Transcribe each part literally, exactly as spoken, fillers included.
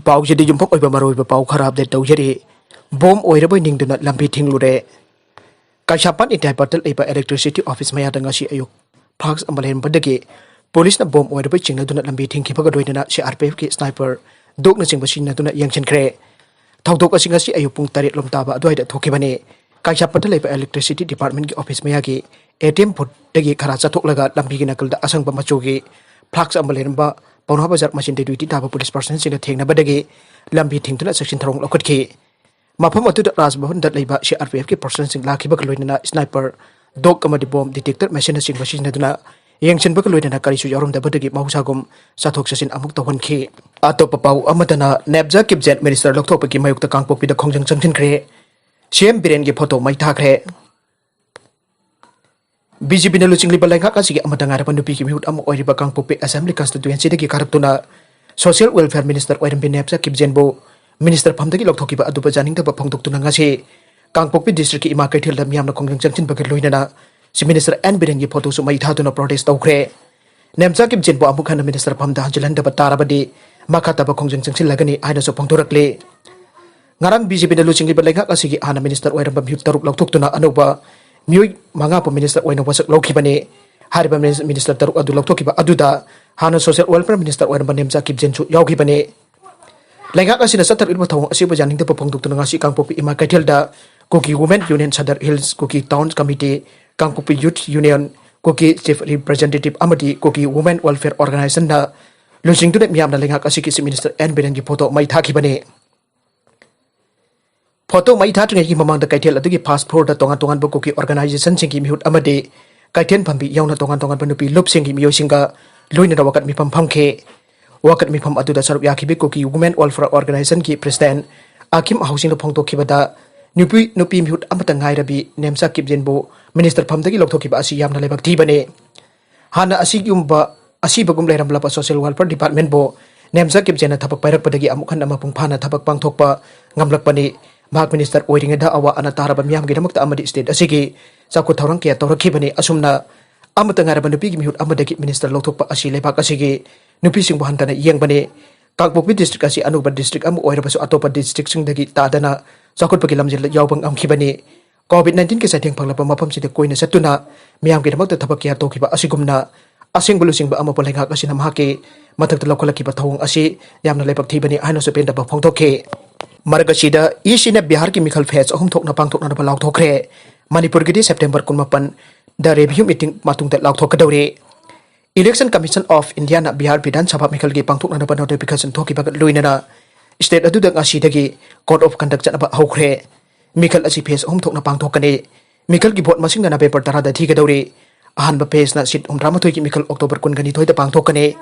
ꯄꯥꯎꯁꯤꯗ ꯌꯨꯝꯐꯝ ꯑꯣꯏꯕ ꯃꯔꯨꯑꯣꯏꯕ ꯄꯥꯎ ꯈꯔ ꯑꯞꯗꯦꯠ ꯇꯧꯖꯔꯤ꯫ ꯕꯣꯝ ꯑꯣꯏꯔꯕꯣꯏ ꯅꯤꯡꯗꯨꯅ ꯂꯝꯕꯤ ꯊꯤꯡꯂꯨꯔꯦ꯫ ꯀꯩꯁꯥꯝꯄꯥꯠ ꯏꯟꯗꯤꯌꯥ ꯄꯥꯔꯠꯇ ꯂꯩꯕ ꯏꯂꯦꯛꯇ꯭ꯔꯤꯁꯤꯇꯤ ꯑꯣꯐꯤꯁ ꯃꯌꯥꯗ ꯉꯁꯤ ꯑꯌꯨꯛ ꯐ꯭ꯂꯥꯛꯁ ꯑꯃ ꯂꯩꯔꯝꯕꯗꯒꯤ ꯄꯨꯂꯤꯁꯅ ꯕꯣꯝ ꯑꯣꯏꯔꯕꯣꯏ ꯆꯤꯡꯅꯗꯨꯅ ꯂꯝꯕꯤ ꯊꯤꯡꯈꯤꯕꯒ ꯂꯣꯏꯅꯅ ꯁꯤꯑꯥꯔꯄꯤꯑꯦꯐꯀꯤ ꯁ꯭ꯅꯥꯏꯄꯔ ꯗꯣꯛꯅꯆꯤꯡꯕ ꯁꯤꯖꯤꯟꯅꯗꯨꯅ ꯌꯦꯡꯁꯤꯟꯈ꯭ꯔꯦ꯫ ꯊꯧꯗꯣꯛ ꯑꯁꯤ ꯉꯁꯤ ꯑꯌꯨꯛ ꯄꯨꯡ ꯇꯔꯦꯠ ꯂꯣꯝ ꯇꯥꯕ ꯑꯗꯨꯋꯥꯏꯗ ꯊꯣꯛꯈꯤꯕꯅꯤ꯫ ꯀꯩꯁꯥꯝꯄꯥꯠꯇ ꯂꯩꯕ ꯏꯂꯦꯛꯇ꯭ꯔꯤꯁꯤꯇꯤ ꯗꯤꯄꯥꯔꯠꯃꯦꯟꯒꯤ ꯑꯣꯐꯤꯁ ꯃꯌꯥꯒꯤ ꯑꯦ ꯇꯤ ꯑꯦꯝ ꯕꯨꯠꯇꯒꯤ ꯈꯔ ꯆꯠꯊꯣꯛꯂꯒ ꯂꯝꯕꯤꯒꯤ ꯅꯥꯀꯜꯗ ꯑꯁꯪꯕ ꯃꯆꯨꯒꯤ ꯐ꯭ꯂꯥꯛꯁ ꯑꯃ ꯂꯩꯔꯝꯕ ꯄꯥꯎꯅꯥ ꯕꯖꯥꯔ ꯃꯆꯤꯟꯗ ꯗ꯭ꯌꯨꯇꯤ ꯇꯥꯕ ꯄꯨꯂꯤꯁ ꯄꯥꯔꯁꯟꯁꯤꯡꯅ ꯊꯦꯡꯅꯕꯗꯒꯤ ꯂꯝꯕꯤ ꯊꯤꯡꯗꯨꯅ ꯆꯦꯛꯁꯤꯟ ꯊꯧꯔꯥꯡ ꯂꯧꯈꯠꯈꯤ꯫ ꯃꯐꯝ ꯑꯗꯨꯗ ꯔꯥꯖ ꯚꯕꯟꯗ ꯂꯩꯕ ꯁꯤꯑꯥꯔꯄꯤꯑꯦꯐꯀꯤ ꯄꯥꯔꯁꯟꯁꯤꯡ ꯂꯥꯛꯈꯤꯕꯒ ꯂꯣꯏꯅꯅ ꯁ꯭ꯅꯥꯏꯄꯔ ꯗꯣꯛ ꯑꯃꯗꯤ ꯕꯣꯝ ꯗꯤꯇꯦꯛꯇꯔ ꯃꯦꯁꯤꯟꯅꯆꯤꯡꯕ ꯁꯤꯖꯤꯟꯅꯗꯨꯅ ꯌꯦꯡꯁꯤꯟꯕꯒ ꯂꯣꯏꯅꯅ ꯀꯔꯤꯁꯨ ꯌꯥꯎꯔꯝꯗꯕꯗꯒꯤ ꯃꯍꯧꯁꯥꯒꯨꯝ ꯆꯠꯊꯣꯛ ꯆꯠꯁꯤꯟ ꯑꯃꯨꯛ ꯇꯧꯍꯟꯈꯤ꯫ ꯑꯇꯣꯞꯄ ꯄꯥꯎ ꯑꯃꯗꯅ ꯅꯦꯞꯖꯥ ꯀꯤꯞꯖꯦꯟ ꯃꯤꯅꯤꯁꯇꯔ ꯂꯧꯊꯣꯛꯄꯒꯤ ꯃꯥꯌꯣꯛꯇ ꯀꯥꯡꯄꯣꯛꯄꯤꯗ ꯈꯣꯡꯖꯪ ꯆꯪꯁꯤꯟꯈ꯭ꯔꯦ꯫ ꯁꯤ ꯑꯦꯝ ꯕꯤꯔꯦꯟꯒꯤ ꯐꯣꯇꯣ ꯃꯩ ꯊꯥꯈ꯭ꯔꯦ꯫ ꯕꯤ ꯖꯦ ꯄꯤꯅ ꯂꯨꯆꯤꯡꯂꯤꯕ ꯂꯩꯉꯥꯛ ꯑꯁꯤꯒꯤ ꯑꯃꯠꯇ ꯉꯥꯏꯔꯕ ꯅꯨꯄꯤꯒꯤ ꯃꯤꯍꯨꯠ ꯑꯃ ꯑꯣꯏꯔꯤꯕ ꯀꯥꯡꯄꯣꯛꯄꯤ ꯑꯦꯁꯦꯝꯕ꯭ꯂꯤ ꯀꯟꯁꯇꯤꯇ꯭ꯋꯦꯟꯁꯤꯗꯒꯤ ꯀꯥꯔꯛꯇꯨꯅ ꯁꯣꯁꯤꯌꯦꯜ ꯋꯦꯜꯐꯤꯌꯔ ꯃꯤꯅꯤꯁꯇꯔ ꯑꯣꯏꯔꯝꯕꯤ ꯅꯦꯞꯆꯥ ꯀꯤꯞꯖꯦꯟꯕꯨ ꯃꯤꯅꯤꯁꯇꯔ ꯐꯝꯗꯒꯤ ꯂꯧꯊꯣꯛꯈꯤꯕ ꯑꯗꯨꯕꯨ ꯌꯥꯅꯤꯡꯗꯕ ꯐꯣꯡꯗꯣꯛꯇꯨꯅ ꯉꯁꯤ ꯀꯥꯡꯄꯣꯛꯄꯤ ꯗꯤꯁꯇ꯭ꯔꯤꯛꯀꯤ ꯏꯃꯥ ꯀꯩꯊꯦꯜꯗ ꯃꯤꯌꯥꯝꯅ ꯈꯣꯡꯖꯪ ꯆꯪꯁꯤꯟꯕꯒ ꯂꯣꯏꯅꯅ ꯆꯤꯐ ꯃꯤꯅꯤꯁꯇꯔ ꯑꯦꯟ ꯕꯤꯔꯦꯟꯒꯤ ꯐꯣꯇꯣꯁꯨ ꯃꯩ ꯊꯥꯗꯨꯅ ꯄ꯭ꯔꯣꯇꯦꯁ ꯇꯧꯈ꯭ꯔꯦ꯫ ꯅꯦꯝꯆꯥ ꯀꯤꯞꯖꯦꯟꯕꯨ ꯑꯃꯨꯛ ꯍꯟꯅ ꯃꯤꯅꯤꯁꯇꯔ ꯐꯝꯗ ꯍꯟꯖꯤꯜꯍꯟꯗꯕ ꯇꯥꯔꯕꯗꯤ ꯃꯈꯥ ꯇꯥꯕ ꯈꯣꯡꯖꯪ ꯆꯪꯁꯤꯜꯂꯒꯅꯤ ꯍꯥꯏꯅꯁꯨ ꯐꯣꯡꯗꯣꯔꯛꯂꯤ꯫ ꯉꯔꯥꯡ ꯕꯤ ꯖꯦ ꯄꯤꯅ ꯂꯨꯆꯤꯡꯂꯤꯕ ꯂꯩꯉꯥꯛ ꯑꯁꯤꯒꯤ ꯍꯥꯟꯅ ꯃꯤꯅꯤꯁꯇꯔ ꯑꯣꯏꯔꯝꯕ ꯃꯤꯍꯨꯠ ꯇꯔꯨꯛ ꯂꯧꯊꯣꯛꯇꯨꯅ ꯑꯅꯧꯕ ꯃꯤꯑꯣꯏ ꯃꯉꯥꯕꯨ ꯃꯤꯅꯤꯁꯇꯔ ꯑꯣꯏꯅ ꯋꯥꯁꯛ ꯂꯧꯈꯤꯕꯅꯤ꯫ ꯍꯥꯏꯔꯤꯕ ꯃꯤꯅꯤꯁ-, ꯃꯤꯅꯤꯁꯇꯔ ꯇꯔꯨꯛ ꯑꯗꯨ ꯂꯧꯊꯣꯛꯈꯤꯕ ꯑꯗꯨꯗ ꯍꯥꯟꯅ ꯁꯣꯁꯤꯌꯦꯜ ꯋꯦꯜꯐꯤꯌꯔ ꯃꯤꯅꯤꯁꯇꯔ ꯑꯣꯏꯔꯝꯕ ꯅꯦꯝꯆꯥ ꯀꯤꯞꯖꯦꯟꯁꯨ ꯌꯥꯎꯈꯤꯕꯅꯤ꯫ ꯂꯩꯉꯥꯛ ꯑꯁꯤꯅ ꯆꯠꯊꯔꯛꯂꯤꯕ ꯊꯧꯑꯣꯡ ꯑꯁꯤꯕꯨ ꯌꯥꯅꯤꯡꯗꯕ ꯐꯣꯡꯗꯣꯛꯇꯨꯅ ꯉꯁꯤ ꯀꯥꯡꯄꯣꯛꯄꯤ ꯏꯃꯥ ꯀꯩꯊꯦꯜꯗ ꯀꯨꯀꯤ ꯋꯨꯃꯦꯟ ꯌꯨꯅꯤꯌꯟ ꯁꯗꯔ ꯍꯤꯜꯁ, ꯀꯨꯀꯤ ꯇꯥꯎꯟ ꯀꯃꯤꯇꯤ, ꯀꯥꯡꯄꯣꯛꯄꯤ ꯌꯨꯊ ꯌꯨꯅꯤꯌꯟ, ꯀꯨꯀꯤ ꯆꯤꯐ ꯔꯤꯄ꯭ꯔꯖꯦꯟꯇꯦꯇꯤꯚ ꯑꯃꯗꯤ ꯀꯨꯀꯤ ꯋꯨꯃꯦꯟ ꯋꯦꯜꯐꯤꯌꯔ ꯑꯣꯔꯒꯅꯥꯏꯖꯦꯁꯟꯅ ꯂꯨꯆꯤꯡꯗꯨꯅ ꯃꯤꯌꯥꯝꯅ ꯂꯩꯉꯥꯛ ꯑꯁꯤꯒꯤ ꯆꯤꯐ ꯃꯤꯅꯤꯁꯇꯔ ꯑꯦꯟ ꯕꯤꯔꯦꯟꯒꯤ ꯐꯣꯇꯣ ꯃꯩ ꯊꯥꯈꯤꯕꯅꯤ꯫ ꯐꯣꯇꯣ ꯃꯩ ꯊꯥꯗ꯭ꯔꯤꯉꯩꯒꯤ ꯃꯃꯥꯡꯗ ꯀꯩꯊꯦꯜ ꯑꯗꯨꯒꯤ ꯐꯥꯔꯁ ꯐ꯭ꯂꯣꯔꯗ ꯇꯣꯉꯥꯟ ꯇꯣꯉꯥꯟꯕ ꯀꯨꯀꯤ ꯑꯣꯔꯒꯅꯥꯏꯖꯦꯁꯟꯁꯤꯡꯒꯤ ꯃꯤꯍꯨꯠ ꯑꯃꯗꯤ ꯀꯩꯊꯦꯜ ꯐꯝꯕꯤ ꯌꯥꯎꯅ ꯇꯣꯉꯥꯟ ꯇꯣꯉꯥꯟꯕ ꯅꯨꯄꯤ ꯂꯨꯞꯁꯤꯡꯒꯤ ꯃꯤꯑꯣꯏꯁꯤꯡꯒ ꯂꯣꯏꯅꯅ ꯋꯥꯀꯠ ꯃꯤꯐꯝ ꯐꯝꯈꯤ꯫ ꯋꯥꯀꯠ ꯃꯤꯐꯝ ꯑꯗꯨꯗ ꯁꯔꯨꯛ ꯌꯥꯈꯤꯕ ꯀꯨꯀꯤ ꯋꯨꯃꯦꯟ ꯋꯦꯜꯐꯤꯌꯔ ꯑꯣꯔꯒꯅꯥꯏꯖꯦꯁꯟꯒꯤ ꯄ꯭ꯔꯦꯁꯤꯗꯦꯟ ꯑꯀꯤꯝ ꯑꯍꯧꯁꯤꯡꯅ ꯐꯣꯡꯗꯣꯛꯈꯤꯕꯗ, ꯅꯨꯄꯤ, ꯅꯨꯄꯤ ꯃꯤꯍꯨꯠ ꯑꯃꯠꯇ ꯉꯥꯏꯔꯕꯤ ꯅꯦꯝꯆꯥ ꯀꯤꯞꯖꯦꯟꯕꯨ ꯃꯤꯅꯤꯁꯇꯔ ꯐꯝꯗꯒꯤ ꯂꯧꯊꯣꯛꯈꯤꯕ ꯑꯁꯤ ꯌꯥꯝꯅ ꯂꯥꯏꯕꯛ ꯊꯤꯕꯅꯤ꯫ ꯍꯥꯟꯅ ꯑꯁꯤꯒꯨꯝꯕ, ꯑꯁꯤꯕꯒꯨꯝ ꯂꯩꯔꯝꯂꯕ ꯁꯣꯁꯤꯌꯦꯜ ꯋꯦꯜꯐꯤꯌꯔ ꯗꯤꯄꯥꯔꯠꯃꯦꯟꯕꯨ ꯅꯦꯝꯆꯥ ꯀꯤꯞꯖꯦꯟꯅ ꯊꯕꯛ ꯄꯥꯏꯔꯛꯄꯗꯒꯤ ꯑꯃꯨꯛ ꯍꯟꯅ ꯃꯄꯨꯡ ꯐꯥꯅ ꯊꯕꯛ ꯄꯥꯡꯊꯣꯛꯄ ꯉꯝꯂꯛꯄꯅꯤ꯫ ꯃꯍꯥꯛ ꯃꯤꯅꯤꯁꯇꯔ ꯑꯣꯏꯔꯤꯉꯩꯗ ꯑꯋꯥ ꯑꯅꯥ ꯇꯥꯔꯕ ꯃꯤꯌꯥꯝꯒꯤꯗꯃꯛꯇ ꯑꯃꯗꯤ ꯁ꯭ꯇꯦꯠ ꯑꯁꯤꯒꯤ ꯆꯥꯎꯈꯠ ꯊꯧꯔꯥꯡ ꯀꯌꯥ ꯇꯧꯔꯛꯈꯤꯕꯅꯤ꯫ ꯑꯁꯨꯝꯅ ꯑꯃꯠꯇ ꯉꯥꯏꯔꯕ ꯅꯨꯄꯤꯒꯤ ꯃꯤꯍꯨꯠ ꯑꯃꯗꯒꯤ ꯃꯤꯅꯤꯁꯇꯔ ꯂꯧꯊꯣꯛꯄ ꯑꯁꯤ ꯂꯩꯕꯥꯛ ꯑꯁꯤꯒꯤ ꯅꯨꯄꯤꯁꯤꯡꯕꯨ ꯍꯟꯊꯅ ꯌꯦꯡꯕꯅꯤ꯫ ꯀꯥꯡꯄꯣꯛꯄꯤ ꯗꯤꯁꯇ꯭ꯔꯤꯛ ꯑꯁꯤ ꯑꯅꯧꯕ ꯗꯤꯁꯇ꯭ꯔꯤꯛ ꯑꯃ ꯑꯣꯏꯔꯕꯁꯨ ꯑꯇꯣꯞꯄ ꯗꯤꯁꯇ꯭ꯔꯤꯛꯁꯤꯡꯗꯒꯤ ꯇꯥꯗꯅ ꯆꯥꯎꯈꯠꯄꯒꯤ ꯂꯝꯖꯦꯜꯗ ꯌꯥꯎꯕ ꯉꯝꯈꯤꯕꯅꯤ꯫ ꯀꯣꯚꯤꯗ ꯅꯥꯏꯟꯇꯤꯟꯒꯤ ꯆꯩꯊꯦꯡ ꯐꯪꯂꯕ ꯃꯐꯝꯁꯤꯗ ꯀꯣꯏꯅ ꯆꯠꯇꯨꯅ ꯃꯤꯌꯥꯝꯒꯤꯗꯃꯛꯇ ꯊꯕꯛ ꯀꯌꯥ ꯇꯧꯈꯤꯕ ꯑꯁꯤꯒꯨꯝꯅ ꯑꯁꯦꯡꯕ ꯂꯨꯆꯤꯡꯕ ꯑꯃꯕꯨ ꯂꯩꯉꯥꯛ ꯑꯁꯤꯅ ꯃꯍꯥꯛꯀꯤ ꯃꯊꯛꯇ ꯂꯧꯈꯠꯂꯛꯈꯤꯕ ꯊꯧꯑꯣꯡ ꯑꯁꯤ ꯌꯥꯝꯅ ꯂꯥꯏꯕꯛ ꯊꯤꯕꯅꯤ ꯍꯥꯏꯅꯁꯨ ꯄꯦꯟꯗꯕ ꯐꯣꯡꯗꯣꯛꯈꯤ꯫ ꯃꯔꯛ ꯑꯁꯤꯗ ꯏ ꯁꯤꯅ ꯕꯤꯍꯥꯔꯒꯤ ꯃꯤꯈꯜ ꯐꯦꯁ ꯑꯍꯨꯝ ꯊꯣꯛꯅ ꯄꯥꯡꯊꯣꯛꯅꯅꯕ ꯂꯥꯎꯊꯣꯛꯈ꯭ꯔꯦ꯫ ꯃꯅꯤꯄꯨꯔꯒꯤꯗꯤ ꯁꯦꯞꯇꯦꯝꯕꯔ ꯀꯨꯟꯃꯥꯄꯟꯗ ꯔꯤꯚꯤꯌꯨ ꯃꯤꯇꯤꯡ ꯃꯇꯨꯡꯗ ꯂꯥꯎꯊꯣꯛꯀꯗꯧꯔꯤ꯫ Election Commission of Indiaꯅ ꯕꯤꯍꯥꯔ ꯕꯤꯙꯥꯟ ꯁꯚꯥ ꯃꯤꯈꯜꯒꯤ ꯄꯥꯡꯊꯣꯛꯅꯅꯕ notification ꯊꯣꯛꯈꯤꯕꯒ ꯂꯣꯏꯅꯅ state ꯑꯗꯨꯗ ꯉꯁꯤꯗꯒꯤ code of conduct ꯆꯠꯅꯕ ꯍꯧꯈ꯭ꯔꯦ꯫ ꯃꯤꯈꯜ ꯑꯁꯤ ꯐꯦꯁ ꯑꯍꯨꯝ ꯊꯣꯛꯅ ꯄꯥꯡꯊꯣꯛꯀꯅꯤ꯫ ꯃꯤꯈꯜꯒꯤ ꯚꯣꯠ ꯃꯁꯤꯡꯅ ꯅꯕꯦꯝꯕꯔ ꯇꯔꯥꯗ ꯊꯤꯒꯗꯧꯔꯤ꯫ ꯑꯍꯥꯟꯕ ꯐꯦꯁꯅ ꯁꯤꯠ ꯍꯨꯝꯗ꯭ꯔꯥꯃꯥꯊꯣꯏꯒꯤ ꯃꯤꯈꯜ ꯑꯣꯛꯇꯣꯕꯔ ꯀꯨꯟꯒ ꯅꯤꯊꯣꯏꯗ ꯄꯥꯡꯊꯣꯛꯀꯅꯤ꯫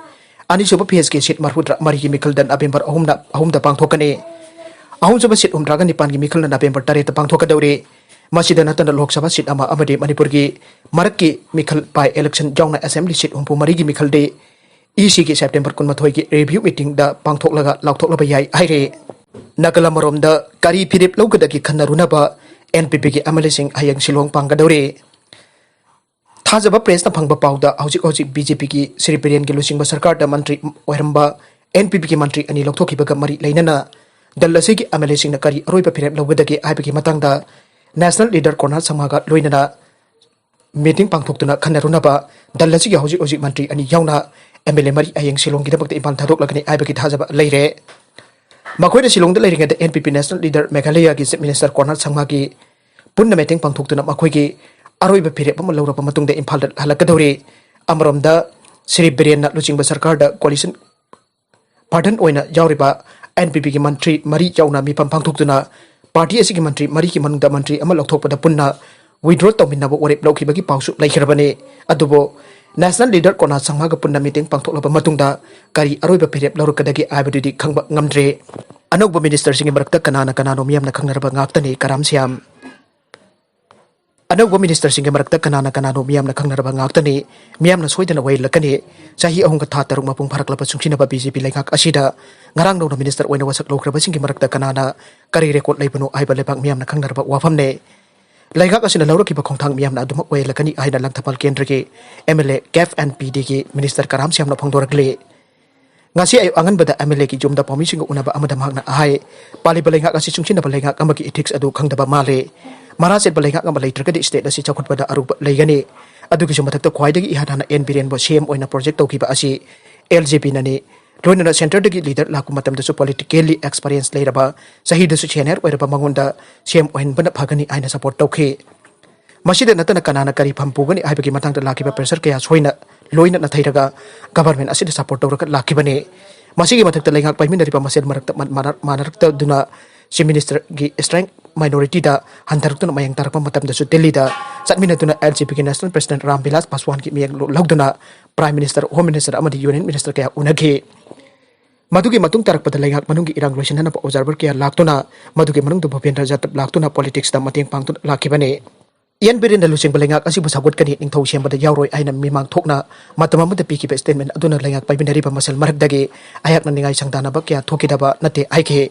ꯑꯅꯤꯁꯨꯕ ꯐꯦꯁꯀꯤ ꯁꯤꯠ ꯃꯔꯤꯐꯨꯇꯔꯥ ꯃꯔꯤꯒꯤ ꯃꯤꯈꯜꯗ ꯅꯕꯦꯝꯕꯔ ꯑꯍꯨꯝꯅ, ꯑꯍꯨꯝꯗ ꯄꯥꯡꯊꯣꯛꯀꯅꯤ꯫ ꯑꯍꯨꯝꯁꯨꯕ ꯁꯤꯠ ꯍꯨꯝꯗ꯭ꯔꯥꯒ ꯅꯤꯄꯥꯟꯒꯤ ꯃꯤꯈꯜꯅ ꯅꯕꯦꯝꯕꯔ ꯇꯔꯦꯠꯇ ꯄꯥꯡꯊꯣꯛꯀꯗꯧꯔꯤ꯫ ꯃꯁꯤꯗ ꯅꯠꯇꯅ ꯂꯣꯛ ꯁꯚꯥ ꯁꯤꯠ ꯑꯃ ꯑꯃꯗꯤ ꯃꯅꯤꯄꯨꯔꯒꯤ ꯃꯔꯛꯀꯤ ꯃꯤꯈꯜ by election ꯌꯥꯎꯅ ꯑꯦꯁꯦꯝꯕ꯭ꯂꯤ ꯁꯤꯠ ꯍꯨꯝꯐꯨ ꯃꯔꯤꯒꯤ ꯃꯤꯈꯜꯗꯤ ꯏ ꯁꯤꯒꯤ ꯁꯦꯞꯇꯦꯝꯕꯔ ꯀꯨꯟꯃꯥꯊꯣꯏꯒꯤ ꯔꯤꯚꯤꯌꯨ ꯃꯤꯇꯤꯡꯗ ꯄꯥꯡꯊꯣꯛꯂꯒ ꯂꯥꯎꯊꯣꯛꯂꯕ ꯌꯥꯏ ꯍꯥꯏꯔꯦ꯫ ꯅꯥꯒꯜ ꯑꯃꯔꯣꯝꯗ ꯀꯔꯤ ꯐꯤꯔꯦꯞ ꯂꯧꯒꯗꯒꯦ ꯈꯟꯅꯔꯨꯅꯕ ꯑꯦꯟ ꯄꯤ ꯄꯤꯒꯤ ꯑꯦꯝ ꯑꯦꯜ ꯑꯦꯁꯤꯡ ꯍꯌꯦꯡ ꯁꯤꯂꯣꯡ ꯄꯥꯡꯒꯗꯧꯔꯤ꯫ ꯊꯥꯖꯕ ꯄ꯭ꯔꯦꯁꯅ ꯐꯪꯕ ꯄꯥꯎꯗ ꯍꯧꯖꯤꯛ ꯍꯧꯖꯤꯛ ꯕꯤ ꯖꯦ ꯄꯤꯒꯤ ꯁ꯭ꯔꯤ ꯕꯤꯔꯦꯟꯒꯤ ꯂꯨꯆꯤꯡꯕ ꯁꯔꯀꯥꯔꯗ ꯃꯟꯇ꯭ꯔꯤ ꯑꯣꯏꯔꯝꯕ ꯑꯦꯟ ꯄꯤ ꯄꯤꯒꯤ ꯃꯟꯇ꯭ꯔꯤ ꯑꯅꯤ ꯂꯧꯊꯣꯛꯈꯤꯕꯒ ꯃꯔꯤ ꯂꯩꯅꯅ ꯗꯜ ꯑꯁꯤꯒꯤ ꯑꯦꯝ ꯑꯦꯜ ꯑꯦꯁꯤꯡꯅ ꯀꯔꯤ ꯑꯔꯣꯏꯕ ꯐꯤꯔꯦꯞ ꯂꯧꯒꯗꯒꯦ ꯍꯥꯏꯕꯒꯤ ꯃꯇꯥꯡꯗ ꯅꯦꯁꯅꯦꯜ ꯂꯤꯗꯔ ꯀꯣꯔꯅꯥꯠ ꯁꯪꯃꯥꯒ ꯂꯣꯏꯅꯅ ꯃꯤꯇꯤꯡ ꯄꯥꯡꯊꯣꯛꯇꯨꯅ ꯈꯟꯅꯔꯨꯅꯕ ꯗꯜ ꯑꯁꯤꯒꯤ ꯍꯧꯖꯤꯛ ꯍꯧꯖꯤꯛ ꯃꯟꯇ꯭ꯔꯤ ꯑꯅꯤ ꯌꯥꯎꯅ ꯑꯦꯝ ꯑꯦꯜ ꯑꯦ ꯃꯔꯤ ꯍꯌꯦꯡ ꯁꯤꯂꯣꯡꯒꯤꯗꯃꯛꯇ ꯏꯝꯐꯥꯜ ꯊꯥꯗꯣꯛꯂꯒꯅꯤ ꯍꯥꯏꯕꯒꯤ ꯊꯥꯖꯕ ꯂꯩꯔꯦ꯫ ꯃꯈꯣꯏꯅ ꯁꯤꯂꯣꯡꯗ ꯂꯩꯔꯤꯉꯩꯗ ꯑꯦꯟ ꯄꯤ ꯄꯤ ꯅꯦꯁꯅꯦꯜ ꯂꯤꯗꯔ ꯃꯦꯘꯥꯂꯌꯥꯒꯤ ꯆꯤꯐ ꯃꯤꯅꯤꯁꯇꯔ ꯀꯣꯔꯅꯥꯠ ꯁꯪꯃꯥꯒꯤ ꯄꯨꯟꯅ ꯃꯤꯇꯤꯡ ꯄꯥꯡꯊꯣꯛꯇꯨꯅ ꯃꯈꯣꯏꯒꯤ ꯑꯔꯣꯏꯕ ꯐꯤꯔꯦꯞ ꯑꯃ ꯂꯧꯔꯕ ꯃꯇꯨꯡꯗ ꯏꯝꯐꯥꯜꯗ ꯍꯜꯂꯛꯀꯗꯧꯔꯤ꯫ ꯑꯃꯔꯣꯝꯗ ꯁ꯭ꯔꯤ ꯕꯤꯔꯦꯟꯅ ꯂꯨꯆꯤꯡꯕ ꯁꯔꯀꯥꯔꯗ coalition partner ꯑꯣꯏꯅ ꯌꯥꯎꯔꯤꯕ ꯑꯦꯟ ꯄꯤ ꯄꯤꯒꯤ ꯃꯟꯇ꯭ꯔꯤ ꯃꯔꯤ ꯌꯥꯎꯅ ꯃꯤꯐꯝ ꯄꯥꯡꯊꯣꯛꯇꯨꯅ ꯄꯥꯔꯇꯤ ꯑꯁꯤꯒꯤ ꯃꯟꯇ꯭ꯔꯤ ꯃꯔꯤꯒꯤ ꯃꯅꯨꯡꯗ ꯃꯟꯇ꯭ꯔꯤ ꯑꯃ ꯂꯧꯊꯣꯛꯄꯗ ꯄꯨꯟꯅ withdraw ꯇꯧꯃꯤꯟꯅꯕ ꯋꯥꯔꯦꯞ ꯂꯧꯈꯤꯕꯒꯤ ꯄꯥꯎꯁꯨ ꯂꯩꯈꯤꯔꯕꯅꯤ꯫ ꯑꯗꯨꯕꯨ ꯅꯦꯁꯅꯦꯜ ꯂꯤꯗꯔ ꯀꯣꯔꯅꯥꯠ ꯁꯪꯃꯥꯒ ꯄꯨꯟꯅ ꯃꯤꯇꯤꯡ ꯄꯥꯡꯊꯣꯛꯂꯕ ꯃꯇꯨꯡꯗ ꯀꯔꯤ ꯑꯔꯣꯏꯕ ꯐꯤꯔꯦꯞ ꯂꯧꯔꯛꯀꯗꯒꯦ ꯍꯥꯏꯕꯗꯨꯗꯤ ꯈꯪꯕ ꯉꯝꯗ꯭ꯔꯦ꯫ ꯑꯅꯧꯕ ꯃꯤꯅꯤꯁꯇꯔꯁꯤꯡꯒꯤ ꯃꯔꯛꯇ ꯀꯅꯥꯅ ꯀꯅꯥꯅꯣ ꯃꯤꯌꯥꯝꯅ ꯈꯪꯅꯔꯕ ꯉꯥꯛꯇꯅꯤ꯫ ꯀꯔꯥꯝ ꯁ꯭ꯌꯥꯝ꯫ ꯑꯅꯧꯕ ꯃꯤꯅꯤꯁꯇꯔꯁꯤꯡꯒꯤ ꯃꯔꯛꯇ ꯀꯅꯥꯅ ꯀꯅꯥꯅꯣ ꯃꯤꯌꯥꯝꯅ ꯈꯪꯅꯔꯕ ꯉꯥꯛꯇꯅꯤ꯫ ꯃꯤꯌꯥꯝꯅ ꯁꯣꯏꯗꯅ ꯋꯥꯌꯦꯜꯂꯛꯀꯅꯤ꯫ ꯆꯍꯤ ꯑꯍꯨꯝꯒ ꯊꯥ ꯇꯔꯨꯛ ꯃꯄꯨꯡ ꯐꯥꯔꯛꯂꯕ ꯆꯨꯡꯁꯤꯟꯅꯕ ꯕꯤ ꯖꯦ ꯄꯤ ꯂꯩꯉꯥꯛ ꯑꯁꯤꯗ ꯉꯔꯥꯡ ꯅꯧꯅ ꯃꯤꯅꯤꯁꯇꯔ ꯑꯣꯏꯅ ꯋꯥꯁꯛ ꯂꯧꯈ꯭ꯔꯕꯁꯤꯡꯒꯤ ꯃꯔꯛꯇ ꯀꯅꯥꯅ ꯀꯔꯤ ꯔꯦꯀꯣꯔꯗ ꯂꯩꯕꯅꯣ ꯍꯥꯏꯕ ꯂꯩꯕꯥꯛ ꯃꯤꯌꯥꯝꯅ ꯈꯪꯅꯔꯕ ꯋꯥꯐꯝꯅꯤ꯫ ꯂꯩꯉꯥꯛ ꯑꯁꯤꯅ ꯂꯧꯔꯛꯈꯤꯕ ꯈꯣꯡꯊꯥꯡ ꯃꯤꯌꯥꯝꯅ ꯑꯗꯨꯃꯛ ꯋꯥꯌꯦꯜꯂꯛꯀꯅꯤ ꯍꯥꯏꯅ ꯂꯪꯊꯕꯥꯜ ꯀꯦꯟꯗ꯭ꯔꯒꯤ M L A CAF and P ꯗꯤꯒꯤ ꯃꯤꯅꯤꯁꯇꯔ ꯀꯔꯥꯝ ꯁ꯭ꯌꯥꯝꯅ ꯐꯣꯡꯗꯣꯔꯛꯂꯤ꯫ ꯉꯁꯤ ꯑꯌꯨꯛ ꯑꯉꯟꯕꯗ MLAꯒꯤ ꯌꯨꯝꯗ ꯄꯥꯎꯃꯤꯁꯤꯡꯒ ꯎꯅꯕ ꯑꯃꯗ ꯃꯍꯥꯛꯅ ꯍꯥꯏ, ꯄꯥꯜꯂꯤꯕ ꯂꯩꯉꯥꯛ ꯑꯁꯤ ꯆꯨꯡꯁꯤꯟꯅꯕ ꯂꯩꯉꯥꯛ ꯑꯃꯒꯤ ethics ꯑꯗꯨ ꯈꯪꯗꯕ ꯃꯥꯜꯂꯤ꯫ ꯃꯔꯥ ꯆꯦꯠꯄ ꯂꯩꯉꯥꯛ ꯑꯃ ꯂꯩꯇ꯭ꯔꯒꯗꯤ state ꯑꯁꯤ ꯆꯥꯎꯈꯠꯄꯗ ꯑꯔꯨꯕ ꯂꯩꯒꯅꯤ꯫ ꯑꯗꯨꯒꯤꯁꯨ ꯃꯊꯛꯇ ꯈ꯭ꯋꯥꯏꯗꯒꯤ ꯏꯍꯥꯟ ꯍꯥꯟꯅ N ꯕꯤꯔꯦꯟꯕꯨ CM ꯑꯣꯏꯅ project ꯇꯧꯈꯤꯕ ꯑꯁꯤ LJPꯅꯅꯤ꯫ ꯂꯣꯏꯅꯅ centreꯗꯒꯤ leader ꯂꯥꯛꯄ ꯃꯇꯝꯗꯁꯨ politically experience ꯂꯩꯔꯕ, ꯆꯍꯤꯗꯁꯨ senior ꯑꯣꯏꯔꯕ ꯃꯉꯣꯟꯗ CM ꯑꯣꯏꯍꯟꯕꯅ ꯐꯒꯅꯤ ꯍꯥꯏꯅ support ꯇꯧꯈꯤ꯫ ꯃꯁꯤꯗ ꯅꯠꯇꯅ ꯀꯅꯥꯅ ꯀꯔꯤ ꯐꯝ ꯄꯨꯒꯅꯤ ꯍꯥꯏꯕꯒꯤ ꯃꯇꯥꯡꯗ ꯂꯥꯛꯈꯤꯕ pressure ꯀꯌꯥ ꯁꯣꯏꯅ ꯂꯣꯏꯅ ꯅꯥꯊꯩꯔꯒ government ꯑꯁꯤꯗ support ꯇꯧꯔꯒ ꯂꯥꯛꯈꯤꯕꯅꯤ꯫ ꯃꯁꯤꯒꯤ ꯃꯊꯛꯇ ꯂꯩꯉꯥꯛ ꯄꯥꯏꯃꯤꯟꯅꯔꯤꯕ ꯃꯁꯦꯜ ꯃꯔꯛꯇ ꯃꯠ-, ꯃꯥꯟꯅ-, ꯃꯥꯟꯅꯔꯛꯇꯗꯨꯅ Chief Ministerꯒꯤ strength minorityꯗ ꯍꯟꯊꯔꯛꯇꯨꯅ ꯃꯌꯦꯡ ꯇꯥꯔꯛꯄ ꯃꯇꯝꯗꯁꯨ ꯗꯤꯜꯂꯤꯗ ꯆꯠꯃꯤꯟꯅꯗꯨꯅ LJPꯒꯤ National President ꯔꯥꯝ ꯕꯤꯂꯥꯁ ꯄꯥꯁꯋꯥꯟꯒꯤ ꯃꯤꯌꯦꯡ ꯂꯧꯗꯨꯅ Prime Minister, Home Minister ꯑꯃꯗꯤ Union Minister ꯀꯌꯥ ꯎꯅꯈꯤ꯫ ꯃꯗꯨꯒꯤ ꯃꯇꯨꯡ ꯇꯥꯔꯛꯄꯗ ꯂꯩꯉꯥꯛ ꯃꯅꯨꯡꯒꯤ ꯏꯔꯥꯡ ꯂꯣꯏꯁꯤꯟꯅꯅꯕ observer ꯀꯌꯥ ꯂꯥꯛꯇꯨꯅ ꯃꯗꯨꯒꯤ ꯃꯅꯨꯡꯗ ꯚꯨꯄꯦꯟꯗ꯭ꯔ ꯖꯥꯗꯕ ꯂꯥꯛꯇꯨꯅ politicsꯇ ꯃꯇꯦꯡ ꯄꯥꯡꯗꯨꯅ ꯂꯥꯛꯈꯤꯕꯅꯤ꯫ N ꯕꯤꯔꯦꯟꯅ ꯂꯨꯆꯤꯡꯕ ꯂꯩꯉꯥꯛ ꯑꯁꯤꯕꯨ ꯁꯧꯒꯠꯀꯅꯤ, ꯅꯤꯡꯊꯧ ꯁꯦꯝꯕꯗ ꯌꯥꯎꯔꯣꯏ ꯍꯥꯏꯅ ꯃꯤꯃꯥꯡ ꯊꯣꯛꯅ ꯃꯇꯝ ꯑꯃꯗ ꯄꯤꯈꯤꯕ statement ꯑꯗꯨꯅ ꯂꯩꯉꯥꯛ ꯄꯥꯏꯃꯤꯟꯅꯔꯤꯕ ꯃꯁꯦꯜ ꯃꯔꯛꯇꯒꯤ ꯑꯩꯍꯥꯛꯅ ꯅꯤꯡꯉꯥꯏ ꯁꯪꯗꯥꯅꯕ ꯀꯌꯥ ꯊꯣꯛꯈꯤꯗꯕ ꯅꯠꯇꯦ ꯍꯥꯏꯈꯤ꯫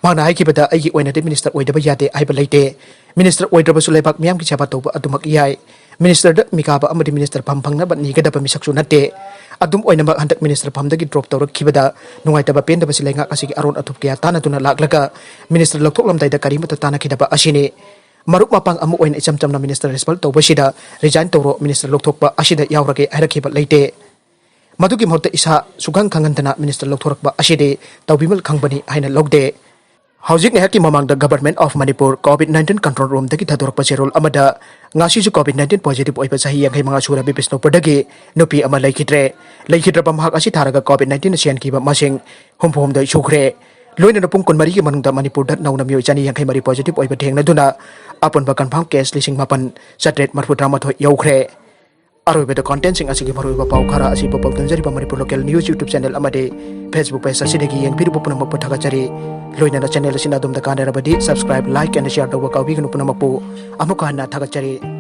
ꯃꯍꯥꯛꯅ ꯍꯥꯏꯈꯤꯕꯗ, "ꯑꯩꯒꯤ ꯑꯣꯏꯅꯗꯤ minister ꯑꯣꯏꯗꯕ ꯌꯥꯗꯦ ꯍꯥꯏꯕ ꯂꯩꯇꯦ꯫ Minister ꯑꯣꯏꯗ꯭ꯔꯕꯁꯨ ꯂꯩꯕꯥꯛ ꯃꯤꯌꯥꯝꯒꯤ ꯁꯦꯕꯥ ꯇꯧꯕ ꯑꯗꯨꯃꯛ ꯌꯥꯏ꯫ Ministerꯗ ꯃꯤꯀꯥꯕ ꯑꯃꯗꯤ minister ꯐꯝ ꯐꯪꯅꯕ ꯅꯤꯒꯗꯕ ꯃꯤꯁꯛꯁꯨ ꯅꯠꯇꯦ꯫ ꯑꯗꯨꯝ ꯑꯣꯏꯅꯃꯛ, ꯍꯟꯗꯛ minister ꯐꯝꯗꯒꯤ drop ꯇꯧꯔꯛꯈꯤꯕꯗ ꯅꯨꯡꯉꯥꯏꯇꯕ ꯄꯦꯟꯗꯕꯁꯤ ꯂꯩꯉꯥꯛ ꯑꯁꯤꯒꯤ ꯑꯔꯣꯟ ꯑꯊꯨꯞ ꯀꯌꯥ ꯇꯥꯟꯅꯗꯨꯅ ꯂꯥꯛꯂꯒ minister ꯂꯧꯊꯣꯛꯂꯝꯗꯥꯏꯗ ꯀꯔꯤꯃꯠꯇ ꯇꯥꯟꯅꯈꯤꯗꯕ ꯑꯁꯤꯅꯤ꯫ ꯃꯔꯨꯞ ꯃꯄꯥꯡ ꯑꯃ ꯑꯣꯏꯅ ꯏꯆꯝ ꯆꯝꯅ minister expel ꯇꯧꯕꯁꯤꯗ resign ꯇꯧꯔꯣ, minister ꯂꯧꯊꯣꯛꯄ ꯑꯁꯤꯗ ꯌꯥꯎꯔꯒꯦ ꯍꯥꯏꯔꯛꯈꯤꯕ ꯂꯩꯇꯦ꯫ ꯃꯗꯨꯒꯤ ꯃꯍꯨꯠꯇ ꯏꯁꯥ ꯁꯨꯈꯪ ꯈꯪꯍꯟꯗꯅ minister ꯂꯧꯊꯣꯔꯛꯄ ꯑꯁꯤꯗꯤ ꯇꯧꯕꯤꯃꯜ ꯈꯪꯕꯅꯤ ꯍꯥꯏꯅ ꯂꯧꯗꯦ"꯫ ꯍꯧꯖꯤꯛ ꯉꯥꯏꯍꯥꯛꯀꯤ ꯃꯃꯥꯡꯗ Government of Manipur COVID nineteen control roomꯗꯒꯤ ꯊꯥꯗꯣꯔꯛꯄ ꯆꯦꯔꯣꯜ ꯑꯃꯗ ꯉꯥꯁꯤꯁꯨ COVID nineteen positive ꯑꯣꯏꯕ ꯆꯍꯤ ꯌꯥꯡꯈꯩ ꯃꯉꯥ ꯁꯨꯔꯕꯤ ꯕꯤꯁꯅꯨꯄꯨꯔꯗꯒꯤ ꯅꯨꯄꯤ ꯑꯃ ꯂꯩꯈꯤꯗ꯭ꯔꯦ꯫ ꯂꯩꯈꯤꯗ꯭ꯔꯕ ꯃꯍꯥꯛ ꯑꯁꯤ ꯊꯥꯔꯒ COVID nineteenꯅ ꯁꯤꯍꯟꯈꯤꯕ ꯃꯁꯤꯡ ꯍꯨꯝꯐꯨ ꯍꯨꯝꯗꯣꯏ ꯁꯨꯈ꯭ꯔꯦ꯫ ꯂꯣꯏꯅꯅ ꯄꯨꯡ ꯀꯨꯟꯃꯔꯤꯒꯤ ꯃꯅꯨꯡꯗ ꯃꯅꯤꯄꯨꯔꯗ ꯅꯧꯅ ꯃꯤꯑꯣꯏ ꯆꯅꯤ ꯌꯥꯡꯈꯩ ꯃꯔꯤ positive ꯑꯣꯏꯕ ꯊꯦꯡꯅꯗꯨꯅ ꯑꯄꯨꯟꯕ confirm case ꯂꯤꯁꯤꯡ ꯃꯥꯄꯟ ꯆꯥꯇ꯭ꯔꯦꯠ ꯃꯔꯤꯐꯨ ꯇꯔꯥꯃꯥꯊꯣꯏ ꯌꯧꯈ꯭ꯔꯦ꯫ ꯑꯔꯣꯏꯕꯗ contentꯁꯤꯡ ꯑꯁꯤꯒꯤ ꯃꯔꯨꯑꯣꯏꯕ ꯄꯥꯎ ꯈꯔ ꯑꯁꯤ ꯄꯣꯄꯜ ꯇꯝꯖꯔꯤꯕ Manipur local news YouTube channel ꯑꯃꯗꯤ Facebook page ꯑꯁꯤꯗꯒꯤ ꯌꯦꯡꯕꯤꯔꯨꯕ ꯄꯨꯝꯅꯃꯛꯄꯨ ꯊꯥꯒꯠꯆꯔꯤ꯫ ꯂꯣꯏꯅꯅ channel ꯑꯁꯤꯅ ꯑꯗꯣꯝꯗ ꯀꯥꯟꯅꯔꯕꯗꯤ subscribe, like and share ꯇꯧꯕ ꯀꯥꯎꯕꯤꯒꯅꯨ ꯄꯨꯝꯅꯃꯛꯄꯨ꯫ ꯑꯃꯨꯛꯀ ꯍꯟꯅ ꯊꯥꯒꯠꯆꯔꯤ꯫